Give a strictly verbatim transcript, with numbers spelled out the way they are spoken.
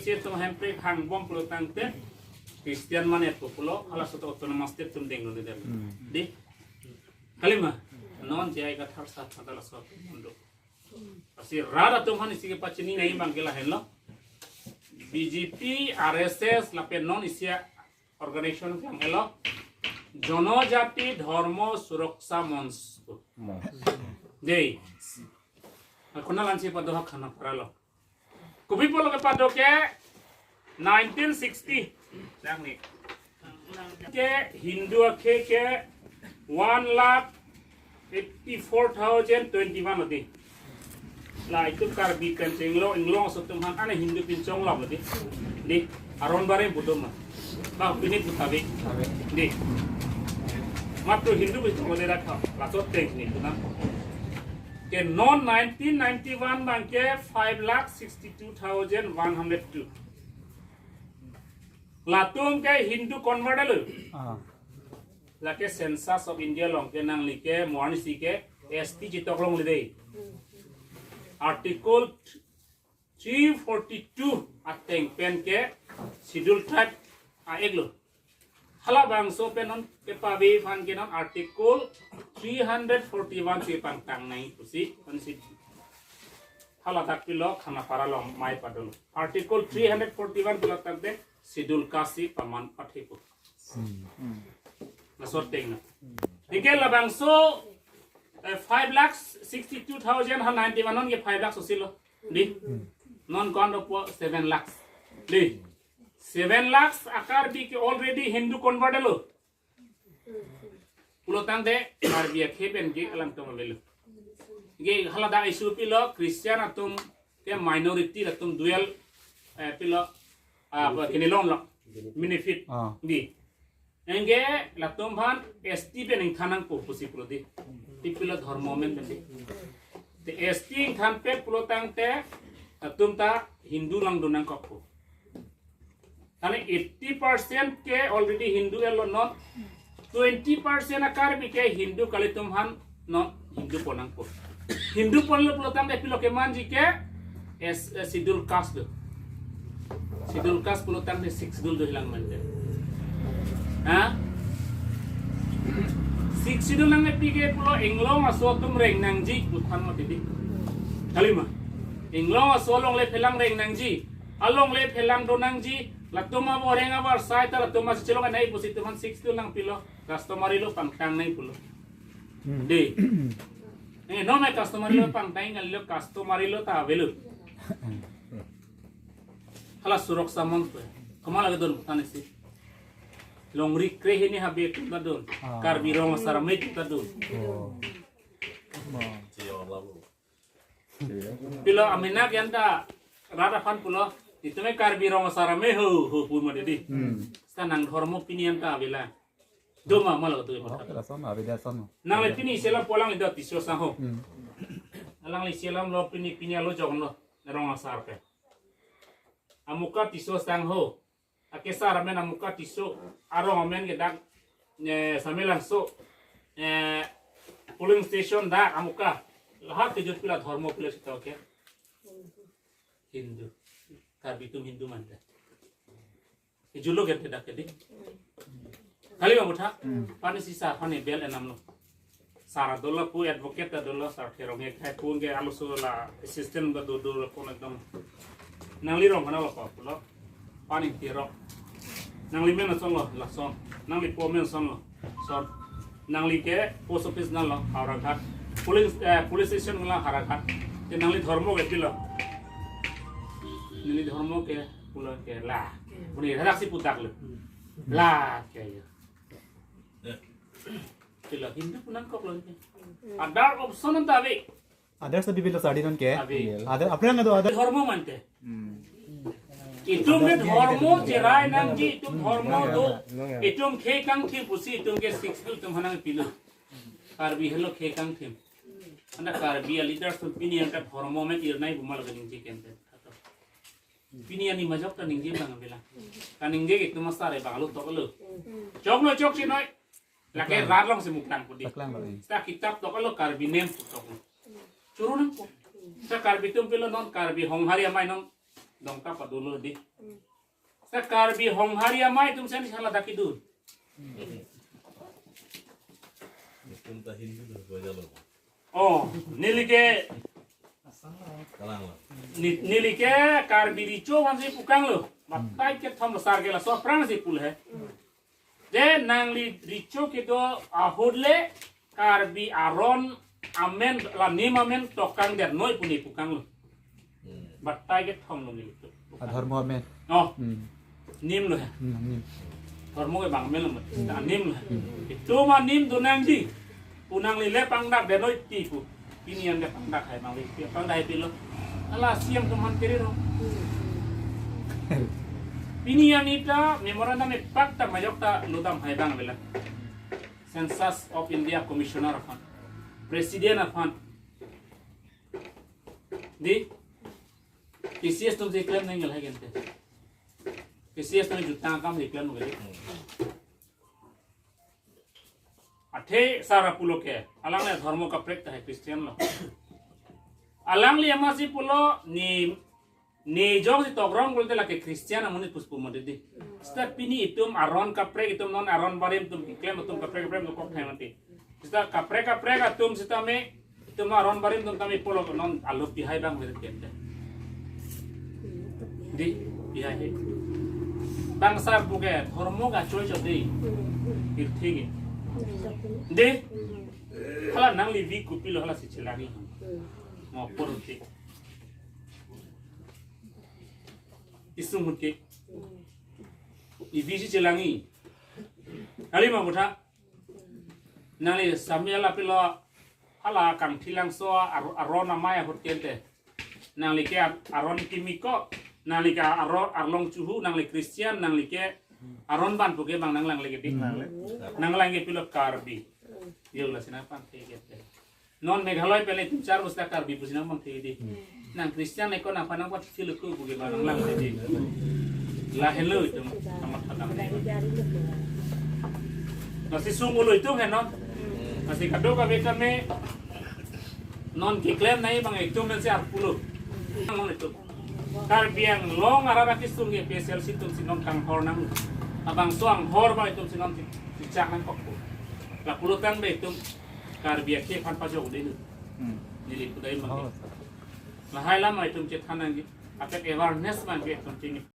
State atum hemprek hangbom pulo tangte Christian mane pu pulo, halaso ta autonomous state atum dengdunde. Hmm. Dei. Kalima. Non J I Kathar sir pada laso atum mundo. Lasi rat atum aphan isi kepachini nangji abang ke lahenlo. B J P, R S S, lapen non isi a-organization klang helo. Janajati Dharma Suraksha Manch. Manch. Dei. Akuna lansi pado ha Khanapara lo. Kopi pulo kepado ke nineteen sixty. Dang ni. Ke Hindu akhei ke one lakh eighty-four thousand twenty-one odi. La itum Karbi pen chenglo, inglong aso atum aphan ane Hindu pinchong lo odi. Dei, aron bare budom ma. Ba pini puthabe. Dei. Matro Hindu pinchong lo dei rakha. Laso ateng ni tuna. Ke non nineteen ninety-one abang ke five lakh sixty-two thousand one hundred two. Latum ke Hindu convert lo. Ah. Lake Census of India along ke nangli ke mo arnisi ke S T chetok longle dei. Article three forty-two ateng pen ke Schedule Tribe a-Act lo. Halabangso pen non kepave aphan ke non Article three hundred forty-one si pangtang nangji pusi, ansi haladak pilo Khanapara along mai padolo. Article three hundred forty-one pulo tangte Schedule Caste si paman pathepo. Laso ateng na. Anke labangso, eh, five lakh sixty-two thousand ha ninety-one non ke five lakh osilo. Dei. Non ko-an dopo seven lakhs. Dei. Seven lakhs a-Karbi ke already Hindu convert lo. Pulo tangte Karbi akhei pen ke alam tong avelo. Ke haladak issue pilo Christian atum ke minority latum dual, eh, pilo, ah, apa, kinilong lo. Benefit. Ah. Dei. Anke latum aphan S T pen ingthan nangpo pusi pulo dei. Ti pilo dharma amen pen dei. Te S T ingthan pet pulo tangte latum ta Hindu langdun nangkokpo. Kali eighty percent ke already Hindu elo non. Twenty percent a-Karbi ke Hindu kali atum aphan non Hindu pon nangpo. Hindu ponlo pulo tangte pilo kemanji ke S, eh, Schedule Caste lo. Schedule Caste pulo tangte Sixth Schedule dolang mante. Ha? Sixth Schedule nangkepi ke pulo inglong aso atum reng nangji puthan mati dei. Kalima. Inglong aso alongle phelang reng nangji. Alongle phelang do nangji. Latum aboreng abarsai ta latum asi chelong anai pusi atum aphan Sixth Schedule nangpilo. Customary law pangtang nangji pulo. Hmm. Dei. Eh, non customary law pangtang nangji lo, customary law ta avelo. Hala Suraksha Manch pu. Komat lake dun puthan isi. Longri kre hini habe atum ta dun. Ah. Karbi Rong Asar Amei atum ta dun. Oh. Pilo amena ke anta rat aphan pulo. Itum ke Karbi Rong Asar Amei ho, ho pu mati dei. Hmm. Seta nang dharma opinion ta avelo. Doma malo tu. Oh, lason, aveda son. Nangli pini selam pu alangli do Tisso asangho. Hmm. Alangli selam lo pini, pini alo jong lo Rong Asar ke. Amuka Tisso asangho. Akesar amen amuka Tisso. Arong amen ke dak, eh, Samelangso. Eh, polling station dak amuka. Lahai kejut pilo dharma pilo seta ke. Hindu. Karbi atum Hindu mante. Ejutlo ke dak ke dei. Kalima butha. Hmm. Pani sisa pani bel enam lo. Sar dolo pu advocate dolo sar kerong he khai pun ke alo so la assistant ba do do pun ekdom. Nangli rong kana lo pa pulo. Pani tirok. Nangli men ason lo lason. Nangli po men ason lo. Son. Nangli ke post office nanglo Howraghat. Police, eh, police station nanglo Howraghat. Ke nangli dharma ke pilo. Nangli dharma ke pulo ke la. Puni radak si putak lo. La ke ya. Pilo Hindu pu nangkok lo ke. Other option ta ave. Other sa bibilo sadi non ke. Ave. Other, apre nang do other. Dharma mante. Hmm. Itum ke dharma cherai nangji, itum dharma do. Itum khei kangthim pusi itum ke Sixth Schedule atum aphan nangpilo. Karbi helo khei kangthim. Anta Karbi a-leaders atum pini anta dharma amen irnai pu malo kaningje kente. Pini ani majok kaningje abang avelo. Kaningje ke itum asar abang alo tok lo. Choklo chokche noi. Lake rat along si muklangpo dei. Muklangpo dei. Seta kitap tok lo Karbi nem pu tok lo. Choro nangpo. Seta Karbi atum pilo non Karbi Honghari amei non Dongka padolo di. Hmm. Sa Karbi Honghari amei atum sen sala daki dun. Itum ta Hindu tu boja lo. Oh, neli ke Kalang lo. Ni-, neli ke Karbi Recho aphansi pukanglo. Batai kethom lo, sar ke laso aphrangsi pu he. Je nangli Recho kedo ahut le Karbi aron amen, la nim amen tokang der noi pu ne pukanglo. Hmm. Batai kethom lo neli tu. Adhormo amen. Oh. Hmm. Nim lo he. Hmm, nim. Dhormo ke bang amen lo mat. Hmm. Nim lo he. Hmm. Itum anim do nangji. Pu nangli le pangdak der noi ti pu. Pini an ke pangdak hai bang le. Pangdak hai pilo. Ala C M atum aphan kiri lo. Pini an ita memorandum epak ta majok ta lodam hai bang avelo. Census of India Commissioner aphan, President aphan. Di, P C S atum si klem nangji lahai ke ante. P C S atum jutang akam si klem nangji. Athe sar pulo ke, alangli adhormo kaprek tahai Christian lo. Alangli amatsi pulo ne, ne jongsi tokrong pulote lake Christian amonit pusi pu mati di. Seta pini itum aron kaprek, itum non aron barim atum keklem atum kaprek kaprek atum kok thai mati. Seta kaprek kaprek atum seta me, itum aron barim atum tame pulo non alup pihai bang veret kente. Di, pihai he. Bang sar pu ke, dhormo ke choi choi di. Pirthe ke. Di, hala nangli vi kopilo hala si chelangi. Mo pur ke. Isung ke. Ivi si chelangi. Kali ma butha. Nangli samya la pilo hala Kangthilangso ar-, aron amei ahut kente. Nangli ke ar-, aron kimi ko, nangli ke aron arlong chuhu, nangli Christian, nangli ke aron ban pu ke bang nanglang lagi di. Nanglang. Nanglang ke pilo Karbi. Yo la sina pangke kente. Non Meghalaya pen le itum char bus ta Karbi pusi nangpangthe di. Hmm. Nang Christian le ko nangphan nangphan thilo ko pu ke bang nanglang di. Lahelo itum kamatha dam di. Lasi sung ulo itum he non. Lasi kadokave tame non keklem nangji bang itum si ar pulo. Nang non itum. Karbi Anglong arat akesung ke P S L C atum si non kanghor nang. Labangso anghor ba itum si non si, si chak nangkok pu. La pulo tangte itum Karbi akhei aphan pajok dei nu. Hmm. Neli pudai mangke. Oh. Lahai alam itum chethan nangji. Apek awareness mangke itum chini.